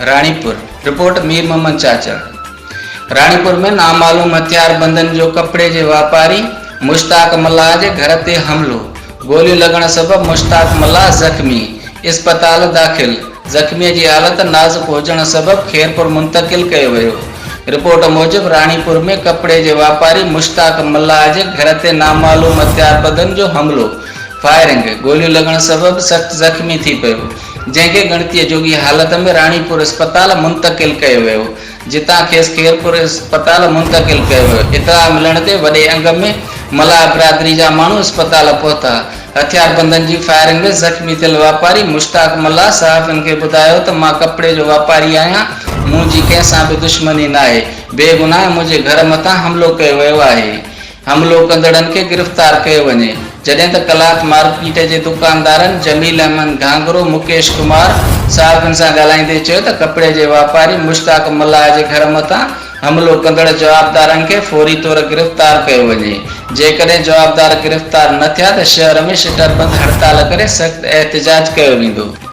Ranipur, report, Mir Muhammad Chachar, Ranipur ۾ نامعلوم هٿياربندن جو ڪپڙي جي واپاري مشتاق ملاح جي گهر تي حملو، گوليون لڳڻ سبب مشتاق ملاح زخمي، اسپتال داخل، زخمي جي حالت نازڪ هجڻ سبب خيرپور منتقل ڪيو ويو. رپورٽ موجب راڻيپور ۾ ڪپڙي جي واپاري مشتاق ملاح جي گهر تي نامعلوم هٿياربندن جو حملو، فائرنگ، گوليون لڳڻ سبب سخت زخمي ٿي پيو، جنهن کي ڳڻتيء جوڳي حالت ۾ راڻيپور اسپتال منتقل ڪيو ويو، جتان کيس خيرپور اسپتال منتقل ڪيو ويو. اطلاع ملڻ تي وڏي انگ ۾ ملاح برادري جا ماڻهو اسپتال پهتا. هٿياربندن جي فائرنگ ۾ زخمي ٿيل واپاري مشتاق ملاح صحافين کي ٻڌايو ته مان ڪپڙي جو واپاري آهيان، منهنجي ڪنهن سان به دشمني ناهي، بيگناهه منهنجي گهر مٿان حملو ڪيو ويو آهي. حملو ڪندڙن کي گرفتار ڪيو وڃي، جڏهن ته ڪلاٿ مارڪيٽ جي دڪاندارن جميل احمد گهانگهرو، مڪيش ڪمار صحافين سان ڳالهائيندي چيو ته ڪپڙي جي واپاري مشتاق ملاح جي گهر مٿان حملو ڪندڙ جوابدارن کي فوري طور گرفتار ڪيو وڃي، جيڪڏهن جوابدار گرفتار نه ٿيا ته شهر ۾ شٽر بند هڙتال ڪري سخت احتجاج ڪيو ويندو.